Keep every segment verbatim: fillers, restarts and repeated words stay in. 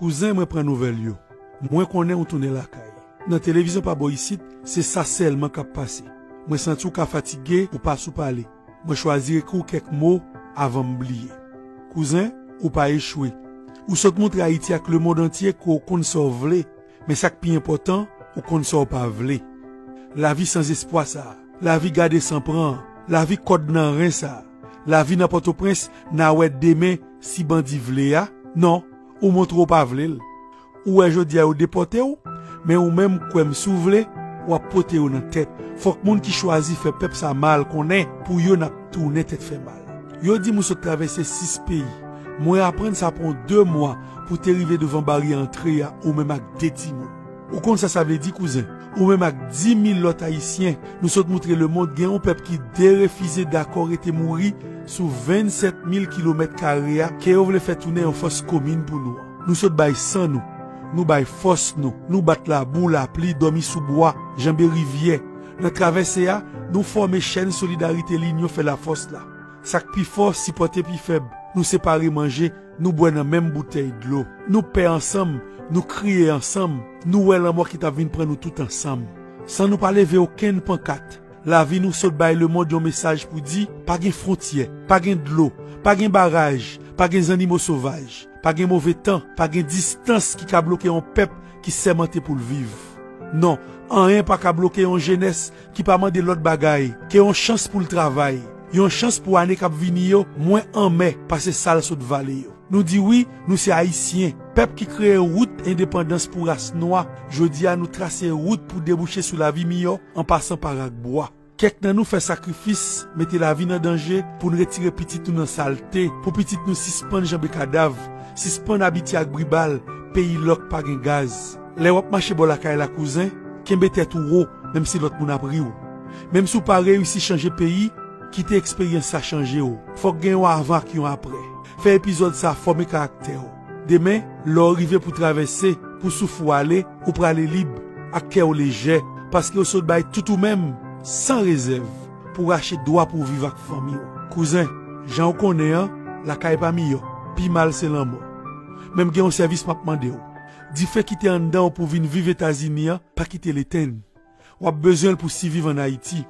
Kouzen, mwen pran nouvèl yo. Mwen konnen ou tounen lakay. Nan televizyon pa bò isit, se sa sèlman k ap pase. Mwen santi w ka fatige, ou pa sou pale. Mwen chwazi ekri w kèk mo avan m bliye. Kouzen, ou pa echwe. Ou sot montre Ayiti ak lemonn antye ke w konn sa w vle, men sa k pi enpòtan, ou konn sa w pa vle. Lavi sanzespwa sa a, lavi gade san pran an, lavi kòd nan ren sa a, lavi nan Pòtoprens, n a wè demen si bandi vle a. Non, ou montre w pa vle l. Ou wè jodi a yo depòte w, men ou menm kwè m si w vle, w ap pote yo nan tèt. Fòk moun ki chwazi fè pèp sa mal konnen pou yo n ap tounen tèt fè mal. Yo di m ou sot travèse sis peyi. Mwen aprann sa pran w de mwa pou te rive douvan baryè antre a ou menm ak de timoun. Ou konn sa sa vle di, kouzen? Ou menm ak dis mil lòt Ayisyen, nou sot montre lemonn gen yon pèp ki derefize dakò rete mouri sou vennsèt mil kilomèt kare a ke yo vle fè tounen yon fòs komin pou nou an. Nou sot bay san nou, nou bay fòs nou, nou bat labou, lapli, dòmi sou bwa, janbe rivyè. Nan travèse a, nou fòme chèn solidarite linyon fè lafòs la. Sa k pi fò sipòte pi fèb. Nou separe manje, nou bwè nan menm boutèy dlo. Nou pè ansanm, nou kriye ansanm, nou wè lanmò ki t ap vin pran nou tout ansanm. San nou pa leve okenn pankat, lavi nou sot bay lemonn yon mesaj pou di, pa gen fwontyè, pa gen dlo, pa gen baraj, pa gen zannimo sovaj, pa gen move tan, pa gen distans ki ka bloke yon pèp ki sèmante pou l viv. Non, anyen pa ka bloke yon jenès ki pa mande lòt bagay ke yon chans pou l travay, yon chans pou ane k ap vini yo mwen anmè pase sa l sot vale yo. Nou di wi, nou se Ayisyen, pèp ki kreye wout endepandans pou ras nwa. Jodi a, nou trase wout pou debouche sou lavi miyò an pasan pa rak bwa. Kèk nan nou fè sakrifis, mete lavi nan danje pou n retire pitit nou nan salte, pou pitit nou sispann janbe kadav, sispann abitye ak bri bal, peyi lòk pa gen gaz. Lè w ap mache bò lakay la, kouzen, kenbe tèt ou wo, menm si lòt moun ap ri w. Menm si w pa reyisi chanje peyi, kite eksperyans sa chanje w. Fòk gen yon avan ak yon aprè. Fè epizòd sa fòme karaktè w. Demen, lè w rive pou travèse, pou souf ou ale, ou prale lib, ak kè w lejè, paske w sot bay tout ou menm, san rezèv, pou rache dwa pou w viv ak fanmi w. Kouzen, jan w konnen an, lakay pa miyò, pi mal se lanmò. Men m gen yon sèvis m ap mande w. Dife ki te anndan w pou w vin viv Etazini an, pa kite l etenn. W ap bezwen l pou siviv ann Ayiti.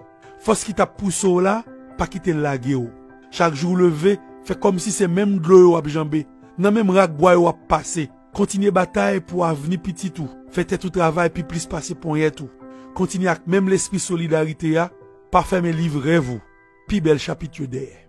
Fòs ki t ap pouse w la, pa kite l lage w. Chak jou w leve, fè kòmsi se menm dlo yo w ap janbe, nan menm rak bwa yo w ap pase. Kontinye batay pou avni pitit ou. Fè tèt ou travay pi plis pase ponyèt ou. Kontinye ak menm lespri solidarite a, pa fèmen liv rèv ou. Pi bèl chapit yo dèyè.